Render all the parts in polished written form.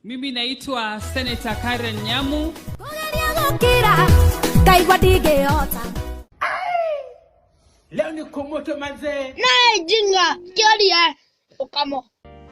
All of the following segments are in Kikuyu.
Mimi naitwa Senator Karen Nyamu. Kũgeria gũkira ngaigua ndingĩhota. Leo ni kumoto manzee. Naye jinga kĩoria ũkamo.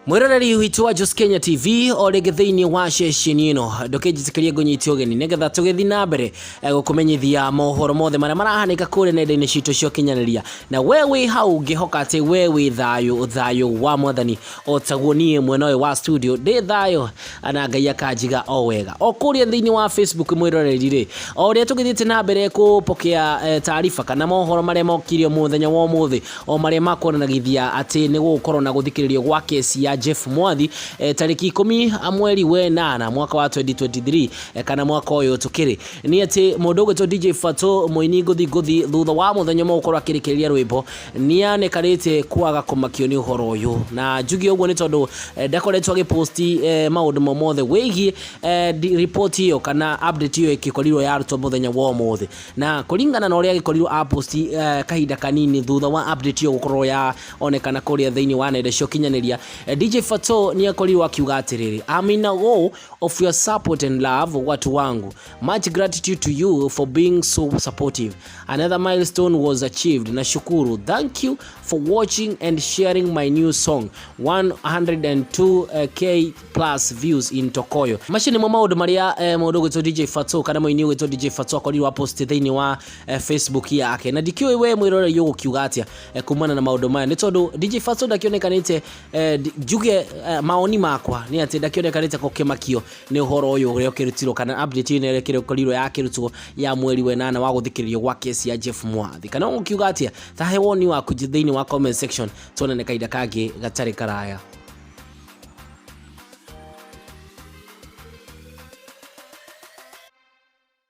Mwĩroreri witũ wa Jos Kenya TV o rĩngĩ thĩinĩ wa ceceni ĩno ndũkĩnjĩtĩkĩrie ngũnyite ũgeni nĩgetha tũgĩthiĩ na mbere eh, gũkũmenyithia mohoro mothe marĩa marahanĩka kũrĩa nenda-inĩ citũ cia ũkinyanĩria na we wĩ hau ngĩhoka atĩ we wĩ thayũ thayũ wa mwathani o taguo niĩ mwena ũyũ wa studio ndĩ thayũ na Ngai akanjiga o wega o kũrĩa thĩinĩ wa Facebook mwĩroreri rĩ o ũrĩa tũgĩthiĩte na mbere kũpokea eh, taarifa kana mohoro marĩa mokire mũthenya wa ũmũthĩ o marĩa makuonanagithia atĩ nĩ gũgũkorwo na gũthikĩrĩrio gwa kesi ya Jeff Mwathi eh, tarĩki ikũmi mweri wenana mwaka wa 2023 eh, kana mwaka ũyũ tũkĩrĩ nĩ atĩ mũndũ ũgwĩtwo DJ Fatũ mũini ngũthi ngũthi thutha wa mũthenya ũmwe gũkorwo akĩrĩkĩrĩria rwĩmbo nĩanekanĩte kwaga kũmakio nĩ ũhoro ũyũ na njuge ũguo nĩ tondũ eh, ndakoretwo agĩposti eh, maũndũ mo mothe wĩgiĩ eh, ripoti ĩyo kana update ĩyo ĩgĩkorirwo yarutwo mũthenya wa ũmũthĩ na kũringana na ũrĩa agĩkorirwo aposti eh, kahinda kanini thutha wa update ĩyo gũkorwo yaonekana kũrĩa thĩinĩ wa nenda cia ũkinyanĩria eh, DJ Fatxo nĩ akorirwo akiuga atĩrĩrĩ, I'm in awe of your support and love watu wangu. Much gratitude to you for being so supportive. Another milestone was achieved. Nashukuru. Thank you for watching and sharing my new song 102k plus views in Tokoyo. Macio nĩmo maũndũ marĩa eh, mũndũ ũgwĩtwo DJ Fatxo kana mũini ũgwĩtwo DJ Fatxo akorirwo apost thĩinĩ wa eh, Facebook yake na ndikĩũĩ we mwĩroreri ũgũkiuga atĩa eh, kumana na maũndũ maya nĩ tondũ DJ Fatxo ndakĩonekanĩte eh, njuge eh, maoni makwa nĩ atĩ ndakĩonekanĩte gũkĩmakio nĩ ũhoro ũyũ ũrĩa ũkĩrutirwo kana update ĩno ĩrĩa ĩkĩkorirwo yakĩrutwo ya mweri wenana wa gũthikĩrĩrio gwa kesi ya Jeff Mwathi kana ũgũkiuga atĩa ta he woni waku thĩinĩ wa comment section tuonane kahinda kangĩ gatarĩ karaya.